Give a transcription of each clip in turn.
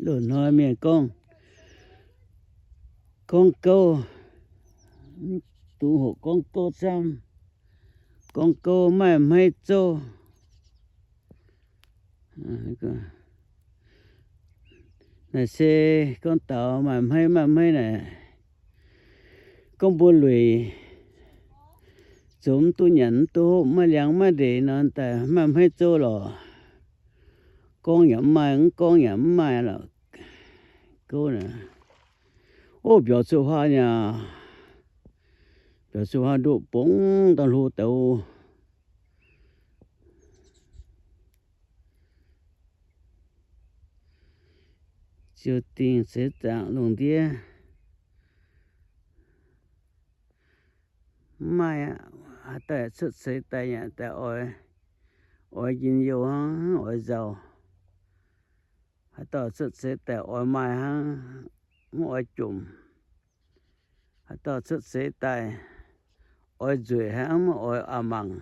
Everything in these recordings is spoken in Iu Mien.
Loz-hnoi mienh gorngv, gorngv gouv, mv dungx hoqc gorngv gouv camv. Gorngv gouv maaih hmeiv zouv. Naaiv se gorngv daux maaih hmeiv, maaih hmeiv naaic, gorngv mbuo lueic, zoux mv duqv nyanc mv duqv hopv, maiv liangx maiv ndeic nor, daaih maaih hmeiv zouv lorqc. Gorngv yaac mv maaih, mv gorngv yaac mv maaih lorqc. Gouv naaic, o, mbiauz cuotv huaav nyei, mbiauz cuotv huaav ndoqv bungx daaih hlo deix. Ziouc dingh ceix zaangc lungh ndiev. Mv maaih aqv. Haaix dauh cuotv seix daaih yaac daaih oix, oix njien-youh hnangv, oix nzauh. Haaix dauh cuotv seix daaih oix maaih hnangv, mv oix jomc. Haaix dauh cuotv seix daaih oix nzueic hnangv, mv oix a'mangc.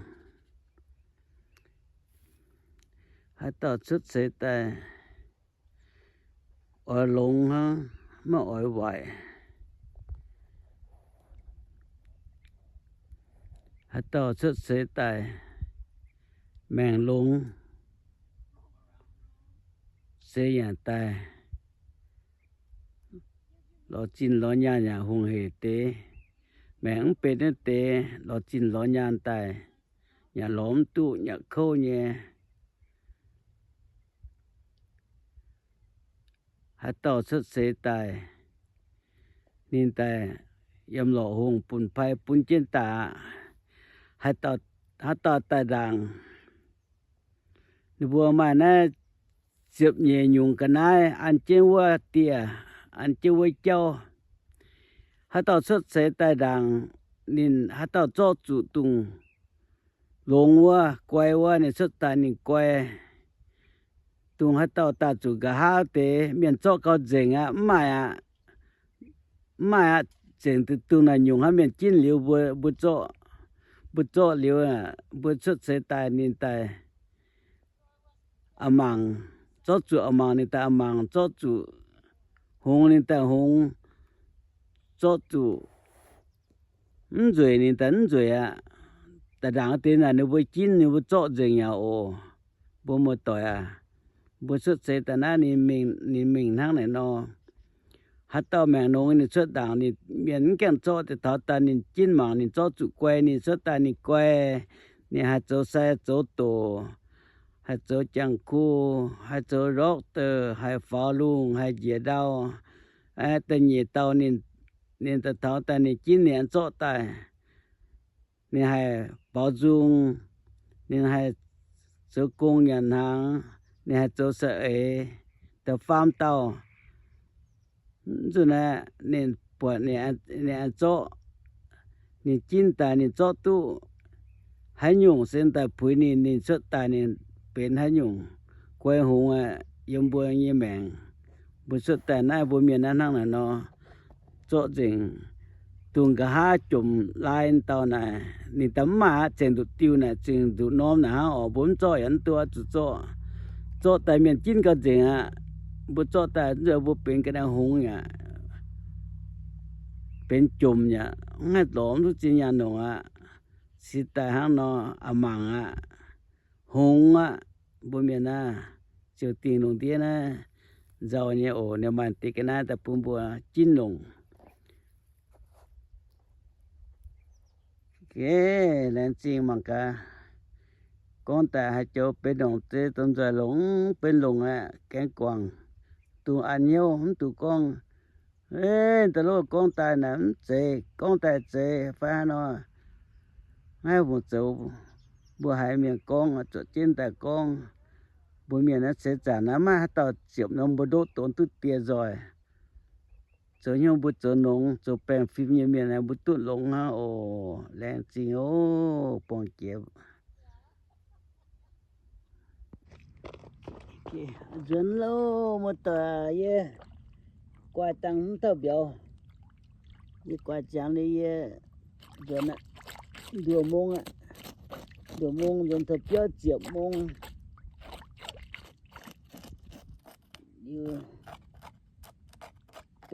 Haaix dauh cuotv seix daaih oix longx hnangv, maiv oix waaic. Haaix dauh cuotv seix daaih maengc longx, seix yaac daaih lorz zinh lorz nyaanh yaac hungh heic deix. Maengc mv benx naaiv deix lorz zinh lorz nyaanh daaih, yaac lorz mv duqv, yaac kouv nyei. Haaix dauh cuotv seix daaih, ninh daaih yiem lorqc hungh bun pai bun jienv daaih aqv. Haaix dauh, haaix dauh daaih ndaangc, ninh mbuo maaih naaiv ziepc nyeic nyungc ga'naaiv an jienv wuov dieh, an jienv wuov jauv. Haaix dauh cuotv seix daaih ndaangc, ninh haaix dauh zorqv zuqc dongh longx wuov, guai wuov, ninh cuotv daaih ninh guai. Dongh haaix dauh daaih zuqc nqa'haav deix, mienh zorqv gau nzengc aqv, mv maaih aqv. Mv maaih aqv. Zengc deix dongh naaic nyungc hnangv mienh ginv liuz mbuo, mbuo zorqv, mbuo zorqv liuz, mbuo cuotv seix daaih ninh daaih a'mangc, zorqv zuqc a'mangc ninh daaih a'mangc, zorqv zuqc hngongx ninh daaih hngongx, zorqv zuqc mv nzueic ninh daaih mv nzueic aqv. Daaih ndaangc deix naaic ninh mbuo ginv ninh mbuo zorqv nzengc yaac oc. Mbuo muoz-doic aac, mbuo cuotv seix daaih naaiv ninh mingh, ninh mingh hnangv naaic nor. Haaix dauh maengc longx ninh cuotv ndaangc, ninh mienh mv gaengh zorqv deix taux daaih ninh ginv mangc ninh zorqv zuqc guai, ninh cuotv daaih ninh guai. Ninh haih zoux sai zoux doc, haih zoux jangx-kuv, haih zoux doctor, haih faaux lungh, haih njiec ndau. Da'nyeic dauh ninh, ninh daaih taux daaih ninh ginv ninh aengx zorqv daaih. Ninh haih baaux nzung, ninh haih zoux gong nyanc hnaangx, ninh haih zoux saeng-eix. Da'faam dauh, mv zuqc naaiv ninh buatc ninh, ninh aengx zorqv, ninh ginv daaih ninh zorqv duqv haaix nyungc se daaih puix ninh, ninh cuotv daaih ninh benx haaix nyungc guai hngongx aqv. Yiem mbuo nyei maengc, mbuo cuotv daaih naaiv mbuo mienh naaiv hnangv naaic nor, zorqv nzengc. Dongh nqa'haav jomc lai dauh naaic, ninh daaih mv maaih aqv, zengc nduqc diuh naaic, zengc nduqc norm naaic hnangv oc. Mbuo mv zorqv yaac mv duqv, zuqc zorqv. Zorqv daaih mienh ginv gau nzengc aqv. Mbuo zorqv daaih mv zeiz mbuo benx ga'naaiv hngongx yaac benx jomc yaac mv haih lorz mv duqv zinh nyaanh longc aqv. Cingx daaih hnangv nor a'mangc aqv, hngongx aqv. Mbuo mienh naaiv ziouc dingh lungh ndiev naaiv nzauh nyei oc. Ninh maaih deix ga'naaiv daaih bun mbuo ginv longc. Geh laengz zingh mangc gaax. Gorngv daaih haaix joux benx longc, zeiz dongh nzoih longc, benx longc aqv, gaengh guangc. Dungx an hnyouv, mv dungx gorngv, ei, da'lov gorngv daaih naaic mv zeiz, gorngv daaih zeiz fai haaix nor. Naaiv mbuo zoux, mbuo haiz mienh gorngv, zuotc jienv daaih gorngv. Mbuo mienh naaiv seix zaangc naaiv maiv haaix dauh ziepc norm mbuo ndoqv donx duqv die nzoih. Zoux hnyouv mbuo zoux nongx, zoux baengh fim nyei mienh aeqv, mbuo duqv longx hnangv oc. Laengz zingh oc, buangh jiex. Nzuonx loh, muoz-doic, yie guaax dangh mv tauh mbiauz. Yie guaax ziangx liuz yie nzuonx aqv. Nduoh mong aqv. Nduoh mong nzuonx taux biauv ziepc mong. Liuz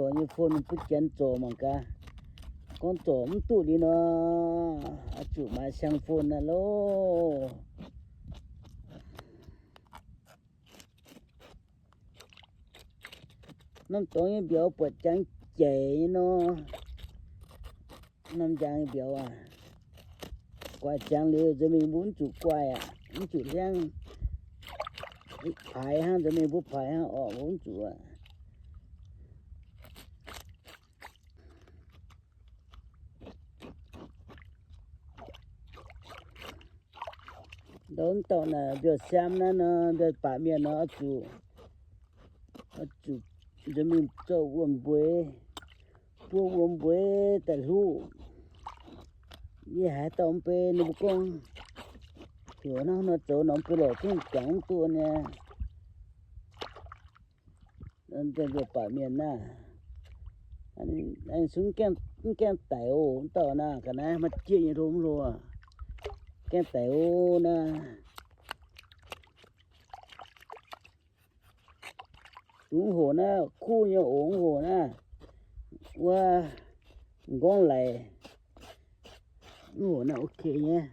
Zorc nyei phone butv janx zorc mangc gaax. Gorngv zorc mv duqv liuz nor, oix zuqc maaiz siang phone naaiv loh. Norm dorngx nyei mbiauz buatc jangx jaic nyei nor. Norm njang nyei mbiauz aac, guaix ziangx liuz nzunc mingh mbuo mv zuqc guaix aqv, mv zuqc hliangv. Paaix hnangv nzunc mingh mbuo paaix hnangv orqc, mbuo mv zuqc aqv. Ndau mv dauh naaic mbiauz siaam naaiv nor, mbiauz baac mienh nor, oix zuqc, oix zuqc nzunc mingh zorqv wuom-mbueix, buo wuom-mbueix daaih hluv. Yie haiz dauh mv bei ninh mbuo gorngv, heuc hnangv nor zoux nor mv bei lorqc zungv jangx mv duqv nyei. Mbiauz baac mienh naaiv, mv gaengh daic oc, mv dauh naaiv ga'naaiv maaih jieqv nyei hlo mv hlo, gaengh daic oc naaiv. Dungx hoc naaiv kuv nyei oc, mv hoc naaiv wuov m'nqorngv laic, mv hoc naaiv ok nyei.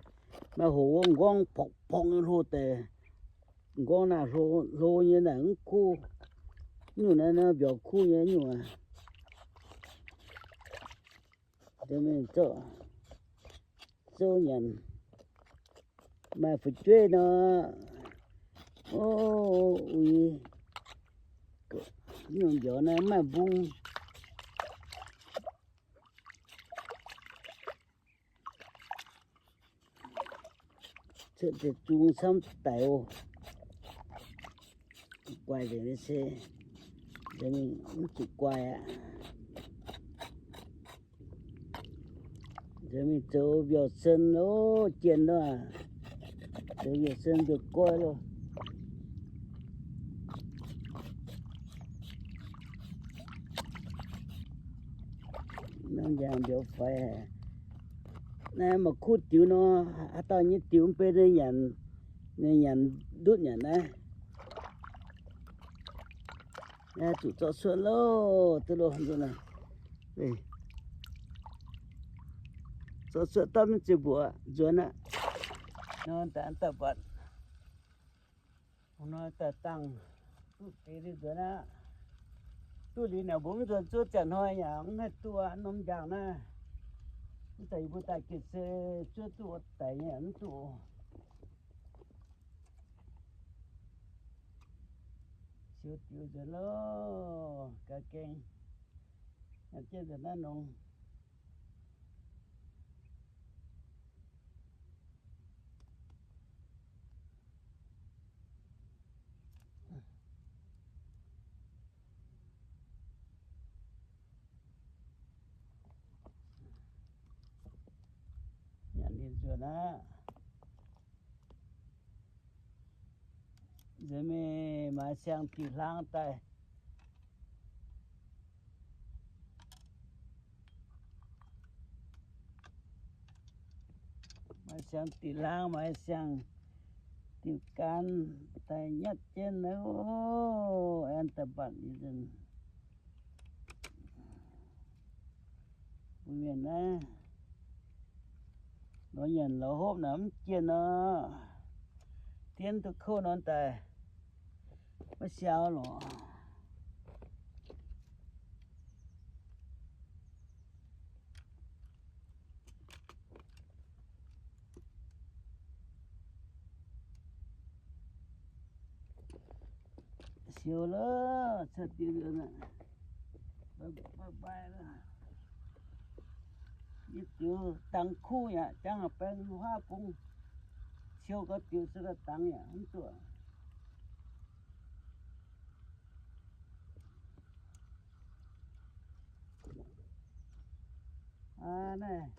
Maaih hoc wuov m'nqorngv porngc porngc nyei hlo deix, m'nqorngv naaiv hlo, hlo nyei naaic mv kuv. Nyungc naaiv, naaiv mbiauz kuv nyei nyungc aac. Mingh zorqv zouv nyanc. Maaih fu'jueiv nor, o, uix, nyungc mbiauz naaiv maaih mbung. Cuotv deix zung camv daic oc. Guaix nzengc se, mv zuqc guaix aqv. Nzengc mingh zoux mbiauz sen loh, jienh loh, zoux mbiauz sen mbiauz goiv loh. Naaiv njang mbiauz faix. Naaiv maaih kuv diux nor, haaix dauh nyei diux mv bei ninh nyanc, ninh nyanc ndutv nyanc naaiv. Zuqc zorqv cuotv loh, duqv loh, nzunc naaiv. Zorqv cuotv dapv mv ziouc mbuoqc nzuonx aqv. Nor daaih mv daaih mbatc. Nor daaih dangh duqv deix liuz nzuonx aqv. Duqv liuz naaic mbuo mv nzuonx zuov ziangh hnoi yaac mv haih duqv aqv, norm njang naaiv. Mv zeiz yie mbuo daaih gitv se zuov duqv daic nyei mv duqv. Siou diux nzuonx loh, ga'gengh nyanc jienv nzuonx naaiv nongx. Nyanc ninh nzuonx aqv. Nzunc mingh maaih siang-diuc hlang daaih. Maaih siang-diuc hlang, maaih siang-diuc gan daaih nyatv jienv naaiv oc. Aengx daaih mbatc nzunc. Mbuo mienh naaiv lorz nyanc lorz hopv naaic mv jienh nor, dienv duqv kouv nor daaih maiv siau lorqc. Siou loh, cuotv diuh nzuonx aqv. Bye bye loh. Yie diux dangx kuv yaac jangx baeng huaav bung. Siou gau diux se dangx yaac mv duqv. Aa, naaiv,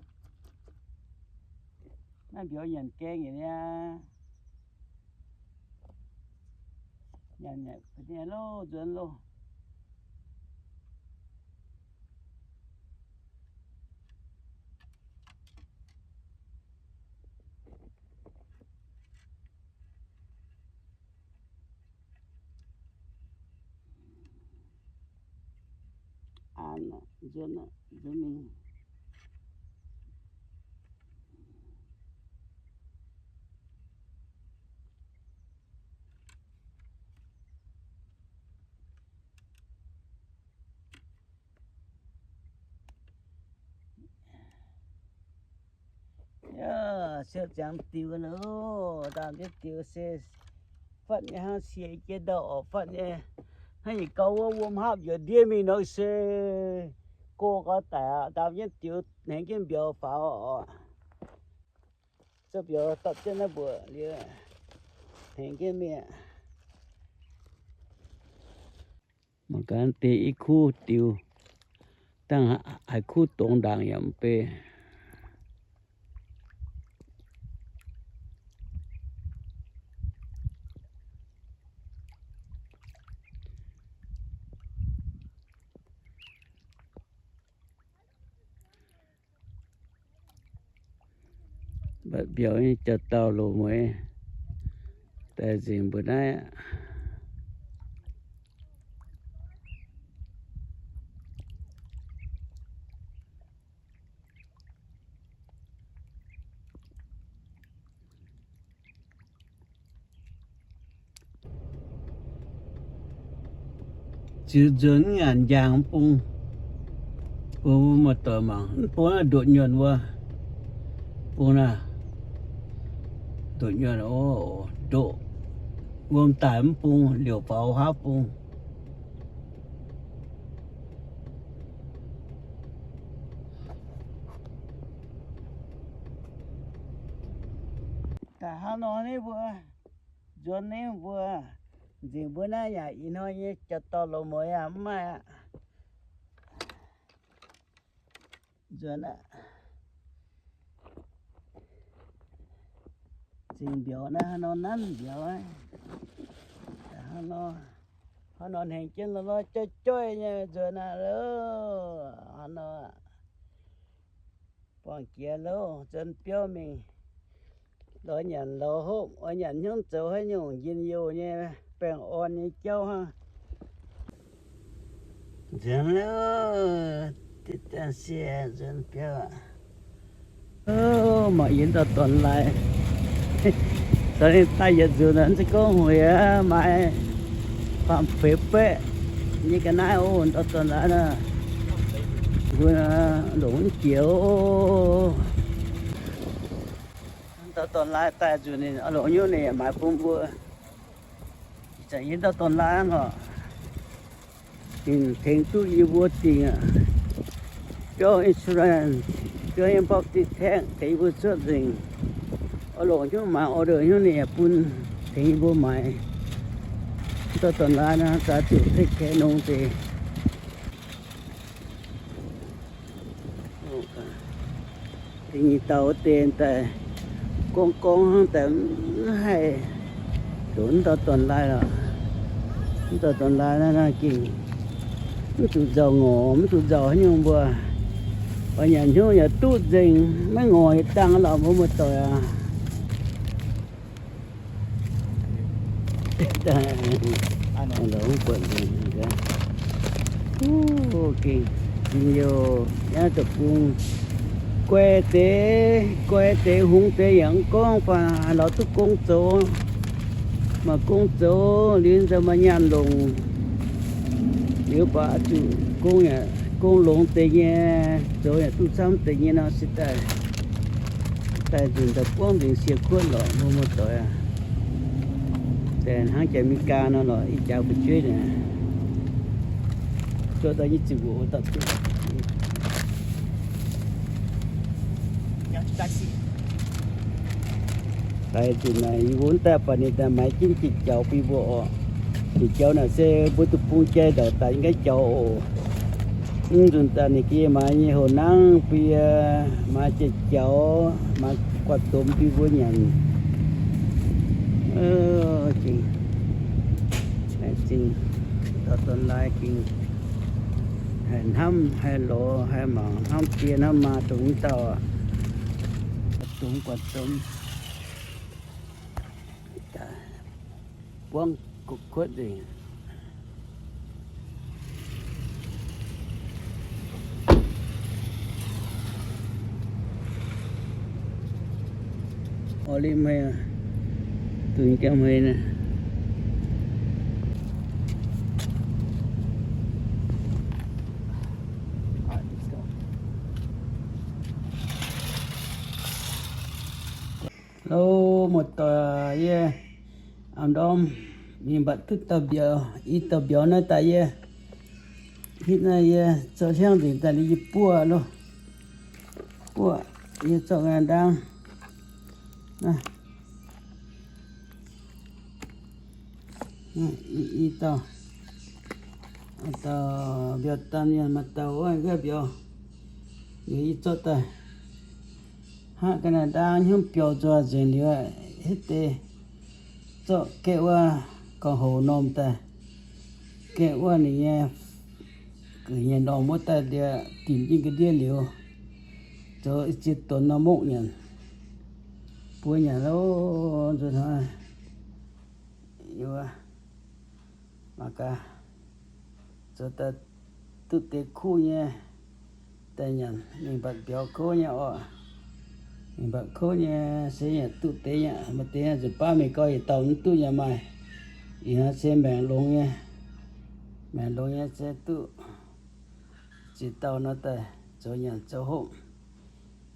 naaiv mbiauz nyanc gaeng yietc niaa. Nyanc, nyanc, nyanc loh, nzuonx loh. Nzuonx, nzuonx mingh. Yaac siepv ziangx diuh loh, ndaamv jienv diuh se fatv nyei hnangv sie jiex ndau orqc, fatv nyei hnangv yietc gauh wuov wuom hapv njiec ndiev mingh nor se go gau daic aqv. Ndaamv jienv diuh hnengx jienv mbiauz faaux oc. Zouv mbiauz dapv jienv naaiv mbuoqc liuz hnengx jienv mingh. Mangc gaax deix i kuv diuh, dangh haiz kuv dongz ndaangc yaac mv bei. Mbatc mbiauz nyei jauv-dauh loz-mueiz daaih nzengc mbuo naaiv aqv. Ziux nzuonx mv ngaanc njang mv bung, bung muoz-doic mangc mv bung naaiv ndoqc nyuonh wuov, bung naaiv ndoqc nyuonh oc, ndoqc wuom daaih mv bung, liouc faaux haav bung. Daaih hnangv nor ninh mbuo nzuonx, ninh mbuo nzengc mbuo naaiv yaac ih hnoi nyei jauv-dauh loz-mueiz yaac mv maaih aqv. Nzuonx aqv. Nzengc mbiauz naaiv hnangv nor nanv mbiauz. Hnangv nor, hnangv nor hnengx jienv lorh lorh joih joih nyei nzuonx aqv loh. Hnangv nor buangh jiex loh, nzuonx biauv mingh. Lorz nyanc lorz hopv, oix nyanc hnyouv zoux haaix nyungc njien-youh nyei, baengh orn nyei jauv hnangv. Nzuonx loh, deix daaih sie nzuonx biauv. Mangc yie dauh dorn-laaix, dorn-laaix daaih yietc nzunc mv zeiz gorngv huic aqv, maaiz faam feix baeqv nyei ga'naaiv oc, dauh dorn-laaix naaiv. Mbuo longc mv jiex oc. Dauh dorn-laaix daaih nzunc ninh oix longc hnyouv ninh yaac maaiz bun mbuo. Ih zanc yie dauh dorn-laaix hnangv lorqc. Ninh tengx duqv yie mbuo dingc aqv. Biauv insurance, biauv inbox dingc taekv tengx yie mbuo cuotv nzengc. Oix longc hnyouv maaiz order hnyouv ninh yaac bun tengx yie mbuo maaiz. Dauh dorn-laaix naaiv zaax zuqc take care nongx deix. Da'nyeic dauh wuov deix daaih gorngv gorngv hnangv daaih mv haih doqc wuov dauh dorn-laaix lorqc. Wuov dauh dorn-laaix naaiv gengh mv zuqc nzauh ngorc, mv zuqc nzauh haaix nyungc mbuo. Oix nyanc hnyouv yaac duqv nzengc, maiv ngorc yietc dangh lorqc mbuo muoz-doic aac. Gengh, gengh youh, yangh deic-bung, guai deix, guai deix, hungx deix yaac mv gorngv, baac haaix lorz duqv gong zoux, maaih gong zoux liuz, nzauh maaih nyaanh longc, liuz baac zuqc gong yaac gong longx deix nyei, zoux yaac duqv camv deix nyei nor se daaih, daaih nzunc daaih buangv nzengc sie kuotv lorqc mbuo muoz-doic aac. Daaih hnangv jaax Meigaa nor lorqc, ih jaax fu'jueiv naaic, zuov daaih nyei ziqc mbuoqc wuov dauh duqv. Daaih nzunc naaic yie mbuo daaih baac ninh daaih maaiz jienv jiex jaux bun mbuo oc. Jiex jaux naaic se mbuo duqv bung jai ndauc daaih nyei jaux oc. Mv nzunc daaih ninh gengh maaiz nyei houc nangv bun yie, maaiz jiex jaux, maaiz guax domx bun mbuo nyanc. Zinh, dauh dorn-laaix gengh haih hnamv, haih lorz, haih mangc, hnamv die hnamv maa dongh wuov dauh, dongh guax domx. Buangv kuotv nzengc. Orv liv hmei, dunx jauv hmei naaiv. Lo, muoz-doic, yie am ndorm mingh mbatc duqv dauh mbiauz, i dauh mbiauz naaiv daaih yie hitv naaiv yie zorqv hliangv nzengc daaih liuz yie buov lo. Buov, yie zorqv ga'naaiv ndaang. I, i dauh, dauh mbiauz daan mienh maaih dauh wuov ga'naaiv mbiauz, liuz yie zorqv daaih hnangv ga'naaiv ndaang hnyouv biaux nzoih nzengc liuz, hitv deix zorqv gaeqv wuov gorngv houx normh daaih, gaeqv wuov ninh nyei gu'nyuoz normh wuov daaih liuz, dimc jienv ga'ndiev liuz, zoux ziex donx nor mokv nyanc, buo nyanc lo. Nzunc hnoi yie mangc gaax, zoux daaih duqv deix kuv nyei daaih nyanc, mingh mbatc mbiauz kouv nyei orqc. Mingh mbatc kouv nyei se yaac duqv deix nyei, maaih deix nzunc baav mingh gau yietc dauh mv duqv nyei maaih. Ih hnoi se maengc longx nyei, maengc longx nyei se duqv ziex dauh nor daaih zoux nyanc zoux hopv.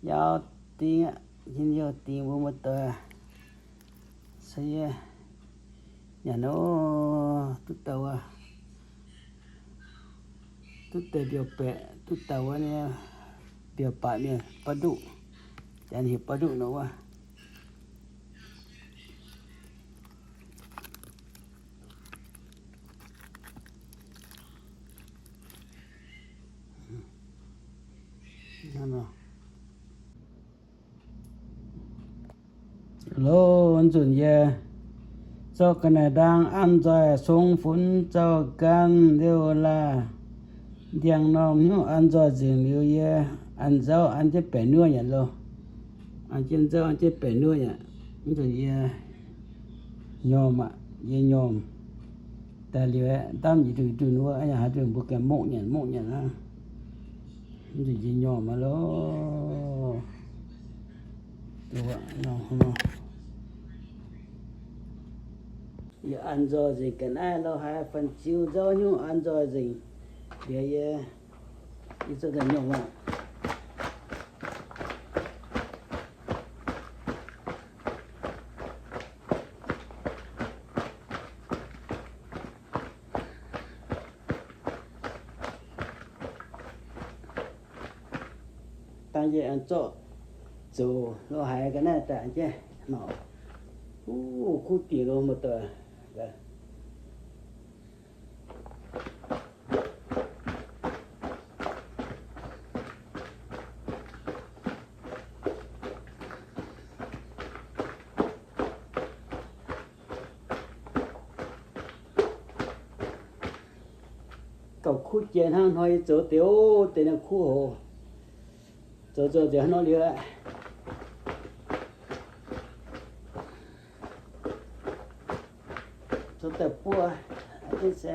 Yaac dingh aqv, njien-youh dingh mbuo muoz-doic. Se yie nyanc nor duqv dauh wuov, duqv deix mbiauz baeqc, duqv dauh wuov nyei mbiauz baeqc mienh, baav nduqv, janx heuc baav nduqv nor wuov. Lo, nzunc yie zorqv ga'naaiv ndaang an nzoih, song funx zaux ganh liouh laaih, ndiangx-normh hnyouv an nzoih nzengc liuz, yie an nzauv an jienv baeqc nuov nyanc lo. An jienv nzauv an jienv baeqc nuov nyanc. Nzunc yie nyormh aqv, yie nyormh daaih liuz aeqv, ndamv yietc nduqc nduqc wuov, yaac haaix nduqc mbuo ganh mokv nyanc mokv nyanc aqv. Nzunc yie nyormh aqv lo. Yie an nzoih nzengc ga'naaiv lo haaix, fan-ziu nzauv hnyouv an nzoih nzengc. Liuz yie, yie zorqv daaih nyormh aqv. Dangh yie aengx zorqv zoux lo haaix ga'naaiv daaih jienv nor. Uv, kuv dingc lo muoz-doic. Gauh kuv jiex hnangv hnoi yie zoux deix, o, deix naaiv kuv hoc. Zoux zoux nzengc hnangv nor liuz aqv. Zoux daaih buov, a'jiex se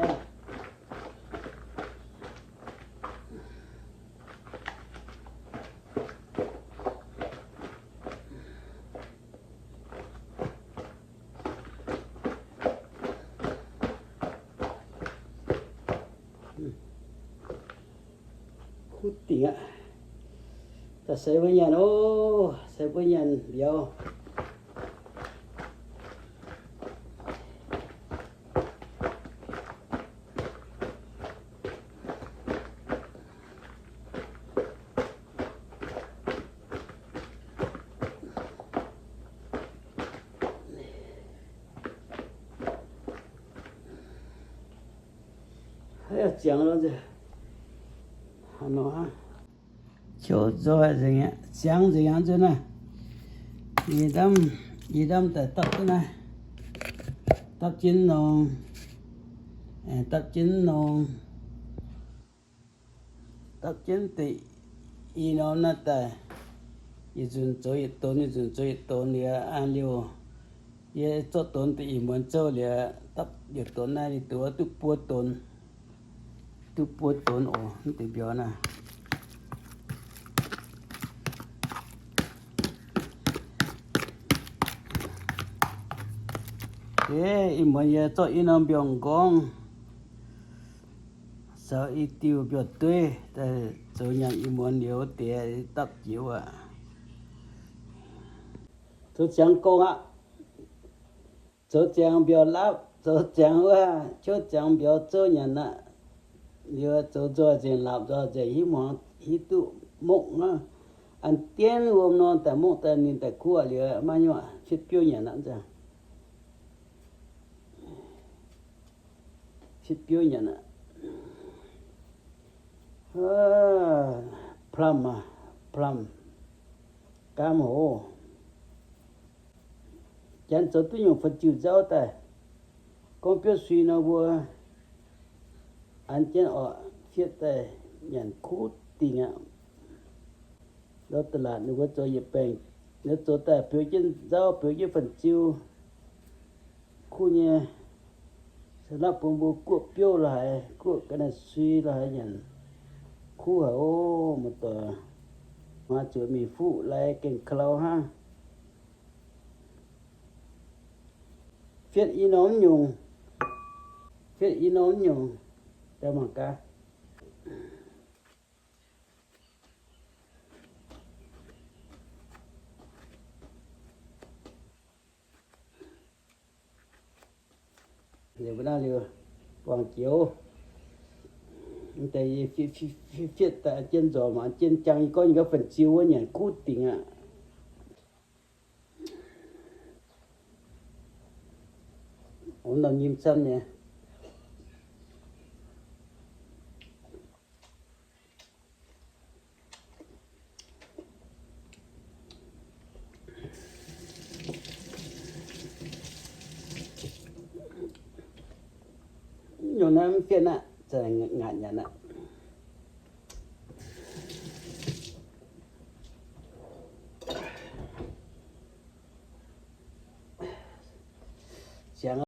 kuv dingc aqv. Daaih seix mbuo nyanc oc, seix mbuo nyanc mbiauz. Ziangx lo, hnangv nor aqv. Qiuv nzoih nzengc aqv, ziangx nzengc aqv nzunc naaiv. Yie ndamv, yie ndamv daaih dapv jienv naaiv, dapv jienv nongx, dapv jienv nongx, dapv jienv deix i norm naaiv daaih. Yietc nzunc zoux yietc donx, yietc nzunc zoux yietc donx liuz, an liuz yie zorqv donx deix ih muonz zouv liuz, dapv yietc donx naaiv liuz duqv, duqv buo donx. Duqv buo donx oc, mv deix mbiauz naaiv. Deix ih muonz yie zorqv i norm mbiorngz nqorngv, caux i diuh mbiorngz dueiv daaih zoux nyanc ih muonz liuz deix dapv jiex wuov. Zoux ziangx gong aqv. Zoux ziangx mbiorngz lapv, zoux ziangx wuov, qouv ziangx mbiorngz zouv nyanc aqv. Liuz zoux nzoih nzengc, laapc nzoih nzengc, hiuv hmuangx hiuv duqv mokv aqv. An jienv wuom nor daaih mokv daaih ninh daaih kuv liuz maiv nyungc, fietv biouv nyanc aqv nzangc. Fietv biouv nyanc aqv. Plum aac, plum, gaamv hoc. Janx zoux duqv nyungc fan-ziu nzauv daaih. Gorngv biouv sui nor mbuo an jienv orqc, fietv daaih nyanc kuv dingc aqv. Ndau da'laatc ninh mbuo zoux yietc baengc, ninh zoux daaih biouv jienv nzauv, biouv jienv fan-ziu. Kuv nyei. Se naqv bun mbuo guoqv biouv la'haiz, guoqv ga'naaiv sui la'haiz nyanc. Kuv haic oc, muoz-doic. Maa zuqc mingh fuqv lai gengh ka'lau hnangv. Fietv i norm mv nyungc, fietv i norm mv nyungc, daaih mangc gaax. Liuz mbuo naaiv liuz buangh jiex, deix fietv daaih an jienv nzormc, an jienv jang, yie gorngv nyei gaax fan-ziu wuov nyanc kuv dingc aqv. Wuov norm nyim camv nyei. Nyungc naaiv mv fietv aqv, zanc ngaatc nyanc aqv. Ziangx